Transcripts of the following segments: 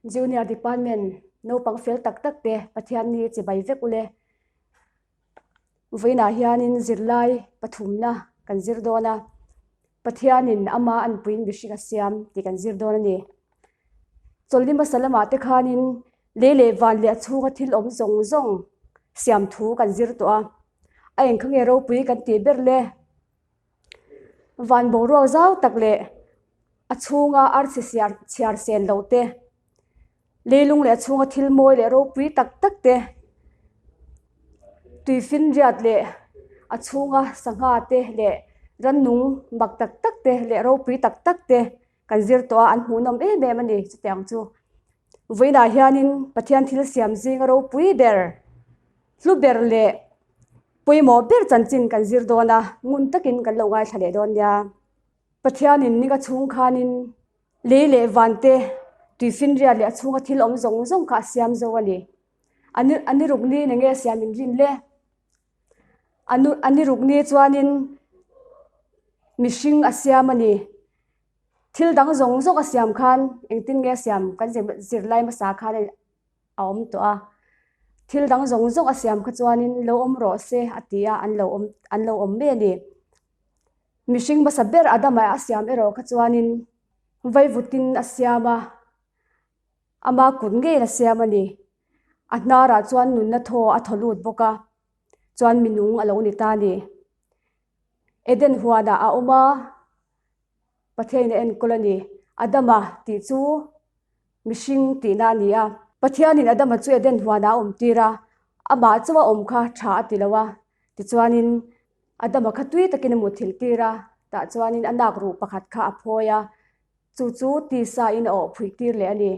Junior Department naupang fel tak tak te Pathianni chibai vek ule. Vawiinah hianin zirlai pathumna kan zir dawn a, Pathianin ama anpuiin mihring a siam tih kan zir dawn a ni. Chawlhni hmasa lamah te khanin lei leh van leh a chhunga thil awm zawng zawng siam thu kan zir tawh a, a engkha nge ropui kan tih ber le? Van boruak zau tak leh a chhunga arsi chhiar sen loh te, leilung leh a chhunga thil mawi leh ropui tak tak te, tui finriat leh a chhunga sangha te leh rannung mak tak tak te leh ropui tak tak te kan zir tawh a, an hmuhnawm em em a ni chutiang chu. Vawiinah hianin Pathian thil siam zinga ropui ber, hlu ber leh pawimawh ber chanchin kan zir dawn a, ngun takin kan lo ngaithla leh dawn nia. Pathianin ninga chhung khanin lei leh van te, tuifinriat leh a chhunga thil awm zawng zawng kha a siam zo a ni. A ni ruk ni eng nge siam in rin le? A ni ruk ni chuanin mihring a siam a ni. Thil dang zawng zawng a siam khan engtin nge a siam kan zirlai hmasa khan a awm tawh a. Thil dang zawng zawng a siam kha chuanin lo awm rawh se a ti a, an lo awm an lo awm mai a ni. Mihring hmasa ber Adama a siam erawh kha chuanin vaivutin a siam a, ama kut ngeiin a siam a ni. A hnarah chuan nunna thaw a thaw lut bawk a, chuan minung a lo ni ta a ni. Eden huanah a awm a, Pathianin a enkawl a ni. Adama tih chu mihring tihna a ni a. Pathianin Adama chu Eden huanah a awm tir a, amah chu a awm kha tha a ti lo a. Tichuanin Adama kha tui takin a muthilh tir a, tah chuanin a nak ruh pakhat kha a phawi a, chu chu tisa in a awh phuih tir leh a ni.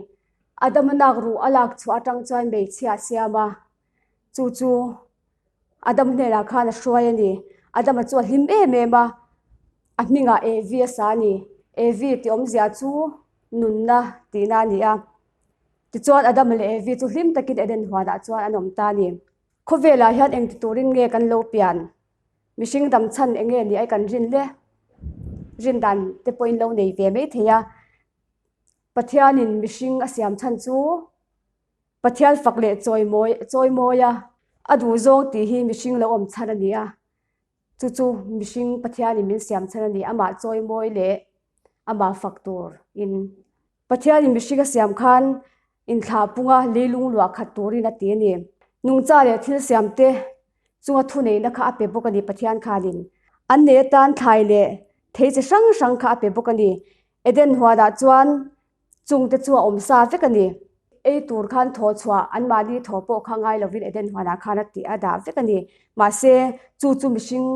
Adama nak ruh a lak chhuah atang chuan hmeichhia a siam a, chu chu Adam hnenah khan a hruai a ni. Adama chu a hlim em em a, a hmingah Evi a sa a ni. Evi tih awmzia chu nunna tihna a ni a. Tichuan Adama leh Evi chu hlim takin Eden huanah chuan an awm ta a ni. Khawvelah hian engti turin nge kan lo pian? Mihring dam chhan eng nge ni ai kan rin le? Rin dan te pawhin lo nei ve mai thei a. Pathianin mihring a siam chhan chu Pathian fak leh chawimawi chawimawi a, a duh zawng tih hi mihring lo awm chhan a ni a. Chu chu mihring Pathianin min siam chhan a ni, amah chawimawi leh amah fak tur in. Pathianin mihring a siam khan inthlah punga leilung luah khat turin a ti a ni. Nungcha leh thil siam te chunga thuneihna kha a pe bawk a ni Pathian khanin. An nei atan thlai leh thei chi hrang hrang kha a pe bawk a ni. Eden huanah chuan Chungte chu a awm sa vek a ni. Ei tur khan thaw chhuah anmahni thaw pawh kha ngai lovin Eden huanah khan a tih a dah vek a ni. Mahse, chu chu mihring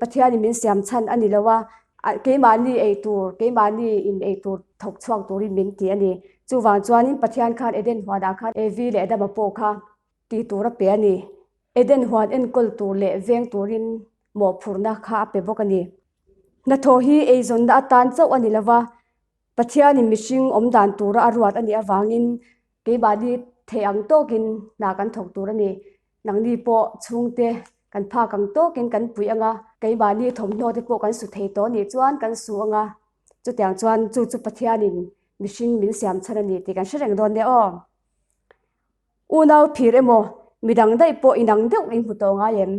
Pathianin min siam chhan a ni lo a, keimahni ei tur, keimahni in ei tur thawk chhuak turin min ti a ni. Chuvang chuanin Pathian khan Eden huanah khan Evi leh Adama pawh kha tih tur a pe a ni. Eden huan enkawl tur leh veng turin mawhphurhna kha a pe bawk a ni. Hnathawh hi eizawnna atan chauh a ni lo va, Pathianin mihring awm dan tura a ruat a nih avangin keimahni theih ang tawkin hna kan thawk tur a ni. Nangni pawh chhungte kan phak ang tawkin kan puih ang a, keimahni thawmhnaw te pawh kan su thei tawh nih chuan kan su ang a, chutiang chuan chu chu Pathianin mihring min siam chhan a ni tih kan hre reng dawn nia aw. Unau phir emaw midang daih pawh inang deuh in hmu tawh ngai em?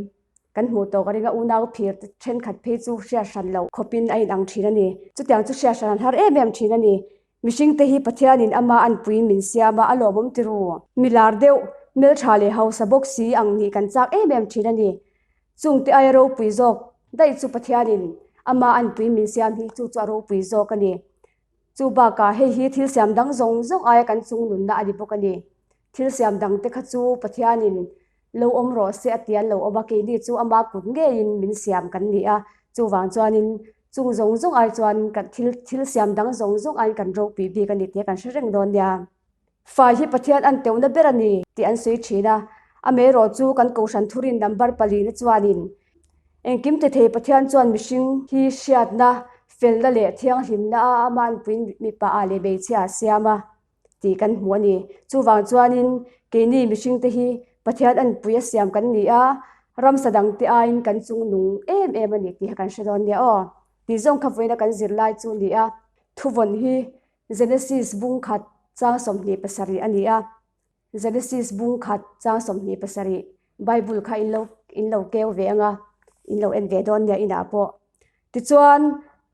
Kan hmuh tawh ka ring a, unau phir thenkhat phei chu hriat hran loh khawpin a inang thin a ni. Chutiang chu hriat hran an har em em thin a ni. Mihringte hi Pathianin ama anpuiin min siam a, a lawmawm ti ru. Mi lar deuh, hmeltha leh hausa bawk si ang nih kan chak em em thin a ni. Chungte aia ropui zawk daih chu Pathianin ama anpuiin min siam hi chu chu a ropui zawk a ni. Chu bakah hei hi thil siam dang zawng zawng aia kan chung nunna a ni bawk a ni. Thil siam dangte kha chu Pathianin lo awm rawh se a ti an lo awm a, keini chu ama kut ngeiin min siam kan ni a. Chuvang chuanin chung zawng zawng ai chuan kan thil thil siam dang zawng zawng aiin kan ropui bik a ni tih kan hre reng dawn nia. Fai hi Pathian an teuhna ber a ni tih an sawi thin a, amaherawh chu kan Kohhran thurin number palina chuanin engkim ti thei Pathian chuan mihring hi hriatna, felna leh thianghlimna a amanpuiin mipa ah leh hmeichhia a siam a tih kan hmu a ni. Chuvang chuanin keini mihringte hi Pathian anpui a siam kan ni a, ramsa dangte aiin kan chungnung em em a ni tih kha kan hre dawn nia aw. Tih zawng kha vawiina kan zirlai chu a ni a, thuvawn hi Genesis bung khat. Chang 27 a ni a. Genesis bung khat chang 27 Bible kha in lo in lo keu ve anga in lo en ve dawn nia inah pawh. Tichuan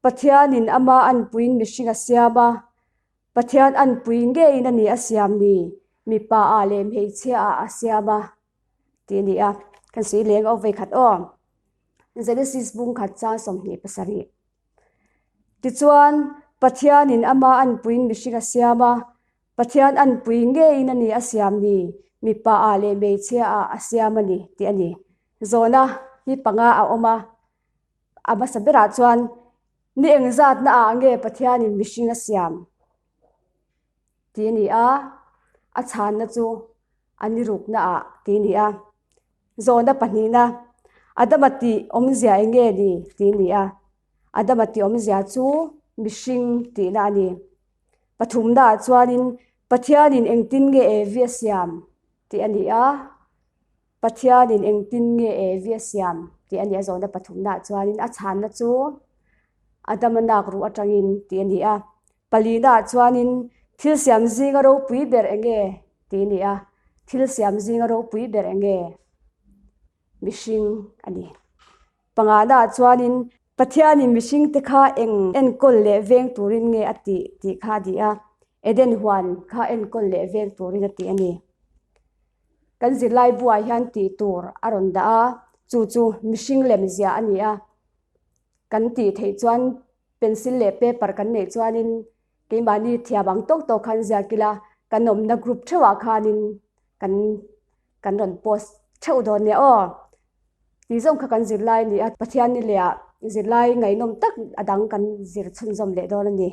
Pathianin ama anpuiin mihring a siam a, Pathian anpui ngeiin a ni a siam ni, mipa ah leh hmeichhia ah a siam a tih a ni a. Kan sawi leng aw vei khat aw. Genesis bung khat chang 27. Tichuan Pathianin ama anpuiin mihring a siam a, Pathian anpui ngeiin a ni a siam ni, mipa ah leh hmeichhia ah a siam a ni tih a ni. Zawhna hi panga a awm a, a hmasa berah chuan ni engzatna ah nge Pathianin mihring a siam tih a ni a, a chhanna chu a ni rukna ah tih a ni a. Zawhna pahnihna, Adama tih awmzia eng nge ni tih a ni a, Adama tih awmzia chu mihring tihna a ni. Pathumnaah chuanin Pathianin engtin nge Evi a siam tih a ni a, Pathianin engtin nge Evi a siam tih a ni a zawhna pathumnaah chuanin a chhanna chu Adama nak ruh atangin tih a ni a. Palinaah chuanin thil siam zinga ropui ber eng nge tih a ni a, thil siam zinga ropui ber eng nge mihring a ni. Panganaah chuanin Pathianin mihringte kha eng enkawl leh veng turin nge a tih tih kha a ni a, Eden huan kha enkawl leh veng turin a tih a ni. Kan zirlai buah hian tih tur a rawn dah a, chu chu mihring lem ziah a ni a. Kan tih theih chuan pencil leh paper kan neih chuanin keimahni thiam ang tawk tawk khan ziak ila kan awmna group theuhah khanin kan kan rawn post theuh dawn nia aw. Tih zawng kha kan zirlai a ni a, Pathian ni leh ah zirlai ngaihnawm tak a dang kan zir chhunzawm leh dawn a ni.